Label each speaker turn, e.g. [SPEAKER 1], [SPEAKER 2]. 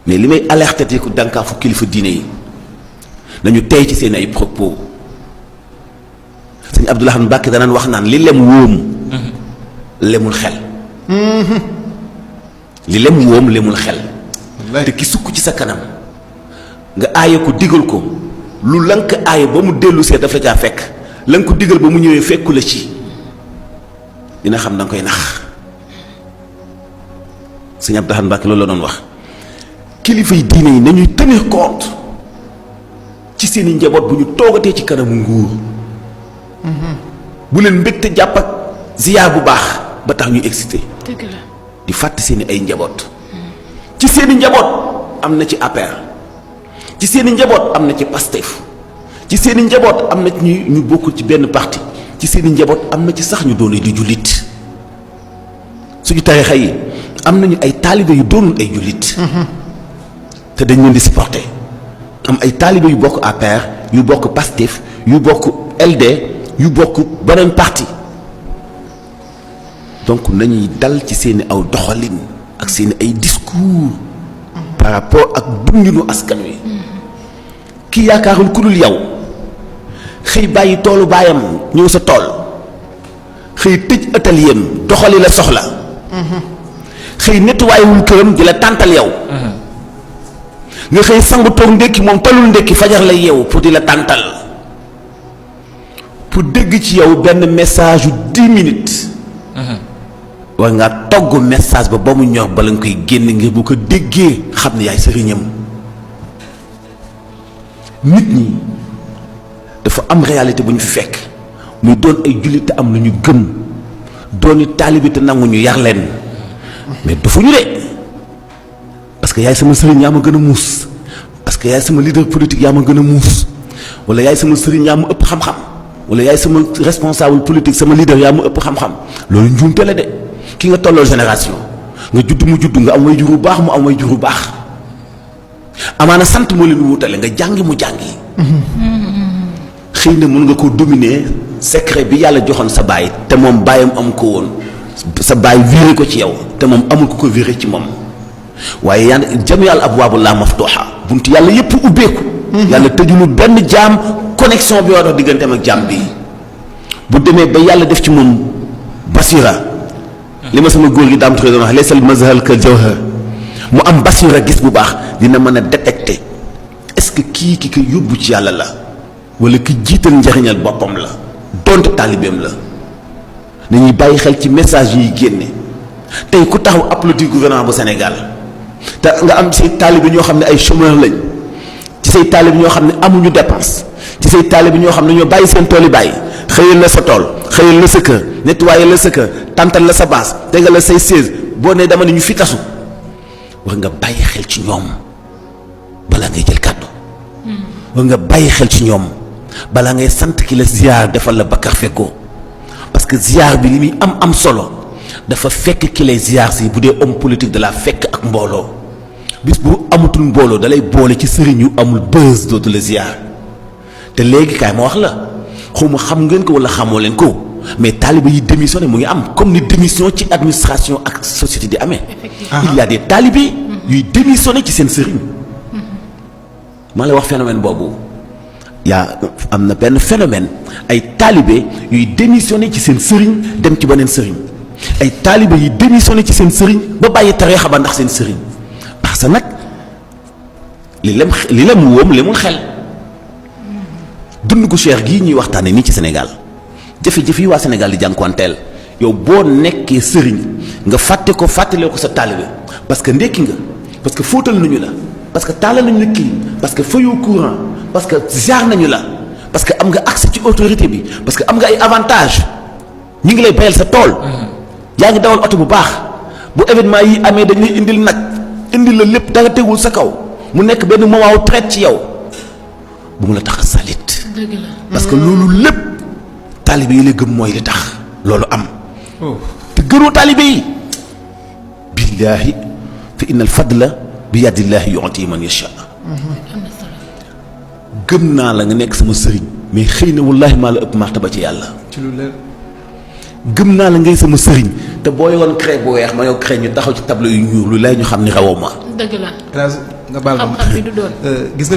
[SPEAKER 1] mais li may alerté te ku dànkaafu kilifa diine yi nañu tey ci seen ay propos sëñ Abdou Lahad Mbacké danaan wax naan li lem wóom lemul xel li lem wóom lemul xel te ki sukk ci sa kanam nga aaye ko digal ko lu la nga ko aaye ba mu dellu see dafa caa fekk la nga ko digal ba mu ñëwee fekku la ci dina xam da nga koy nax sëñ Abdou Lahad Mbacké loolu la doon wax kilifa yi diine yi nañuy tenir compte ci seeni njaboot bu ñu toogatee ci kanamu nguur bu leen mbégte jàpp ak ziyaar bu baax ba tax ñuy excité
[SPEAKER 2] dëgg la
[SPEAKER 1] di fàtte seeni ay njaboot ci seeni njaboot am na ci APR ci seeni njaboot am na ci PASTEF ci seeni njaboot am na ci ñu bokkul ci benn parti ci seeni njaboot am na ci sax ñu doon di jullit suñu tarixa yi am nañu ay taalibe yu doonul ay jullit te dañ leen di supporter am ay taalibe yu bokk APR yu bokk PASTEF yu bokk LD yu bokk beneen parti donc nañuy dal ci seeni aw doxalin ak seeni ay discours par rapport ak dundinu askan wi ki yaakaarul ku dul yow xëy bàyyi toolu baayam ñëw sa tool xëy tëj atelier am doxali la soxla xëy nettuwaayewul këram di la tàntal yow nga xëy sangu toog ndékki moom talul ndékki fajar la yeewu pour di la tàntal pour dégg ci yow benn message yu 10 minutes war ngaa togg message ba mu ñor bala nga koy génn ngir bu ko déggee xam ne yaay sëriñam nit ñi dafa am réalité bu ñu fi fekk muy doon ay jullit te am lu ñu gëm dooni taalibi te nangu ñu yar leen mais dafuñu de parce que yaay sama sëriñ yaa ma gën a muus parce que yaay sama leader politique yaa ma gën a muus wala yaay sama sëriñ yaa ma ëpp xam-xam wala yaay sama responsable politique sama leader yaa ma ëpp xam-xam loolu njuumte la de ki nga tolloo génération nga judd mu judd nga am way jur bu baax mu am way jur bu baax amaana sant moo leen wutale nga jàngi mu jàngi xëy na mën nga ko dominer secret bi yàlla joxoon sa baay te moom baayam am ko woon sa baay viré ko ci yow te moom amul ko viré ci moom waaye yàlla jami yàlla abwaabu laa maftuuxa buntu yàlla yépp ubbeeku yàlla tëjulu benn jaam connexion bi war a digganteem ak jaam bi bu demee ba yàlla def ci moom basira li ma sama góor gi daam turé doon wax laysal mazhal kal jawhar mu am basira gis bu baax dina mën a détecter est-ce que kii ki ko yóbbu ci yàlla la wala ki jiital njariñal boppam la donte taalibeem la nañuy bàyyi xel ci message yi génne tey ku taxaw applaudir gouvernement bu Sénégal te nga am say taalibe ñoo xam ne ay chômeur lañ ci say taalibe ñoo xam ne amuñu dépense ci say taalibe ñoo xam ne ñoo bàyyi seen tool yi bàyyi xëyal la sa tool xëyal la sa kër nettoyé la sa kër tàntal la sa baas tegal la say chaise boo nee dama ne ñu fi tasu war nga bàyyi xel ci ñoom balaa ngay jël kàddu war nga bàyyi xel ci ñoom balaa ngay sant ki la ziar defal la bakkar fekkoo parce que ziar bi li muy am solo dafa fekk ki lay ziar si bu dee homme politique da la fekk ak mbooloo bis bu amatul mbooloo dalay boole ci sëriñ yu amul buzz dootu la ziar te léegi kaay ma wax la xaw ma xam ngeen ko wala xamoo leen ko mais taalibe yi démissionné mu ngi am comme ni démission ci administration ak société di amee. il y a des talibés yuy démissionné ci seen sëriñ maa lay wax phénomène boobu am na benn phénomène ay talibé yuy démissionné ci seen sëriñ dem ci beneen sëriñ ay talibé yi démissionné ci seen sëriñ ba bàyyi tariixa ba ndax seen sëriñ parce que nag li lem wóom lemul xel dund gu cher gii ñuy waxtaane nii ci Sénégal jafe-jafe yi waa Sénégal di jànkuwanteel yow boo nekkee sëriñ nga fàtte ko fàttalee ko sa talibé parce que ndekki nga parce que fóotal nañu la parce que taalal nañu la kii parce que fayoo courant parce que ziar nañu la parce que am nga accès ci autorité bi parce que am nga ay avantages ñi ngi lay bayal sa tool yaa ngi dawal oto bu baax bu événement yi amee dañ lay indil nag indil la lépp danga tegul sa kaw mu nekk benn moment wu traite ci yow bu mu la tax a salit parce que loolu lépp taalibe yi la gëm mooy li tax loolu am te gënoo taalibe yi billaahi fa inna al fadla bi yadillaahi yu'ti man yasha gëm naa la nga nekk sama sëriñ mais xëy na wallaahi maa la ëpp martaba ci yàlla
[SPEAKER 3] ci lu leer
[SPEAKER 1] gëm naa la ngay sama sëriñ te boo yoroon craie bu weex ma yow craie ñu taxaw ci tableau yu ñuul lu lay ñu xam ni rawoo ma
[SPEAKER 2] dëgg la nga baal ma
[SPEAKER 3] xam-xam bi du doon.
[SPEAKER 2] gis nga fi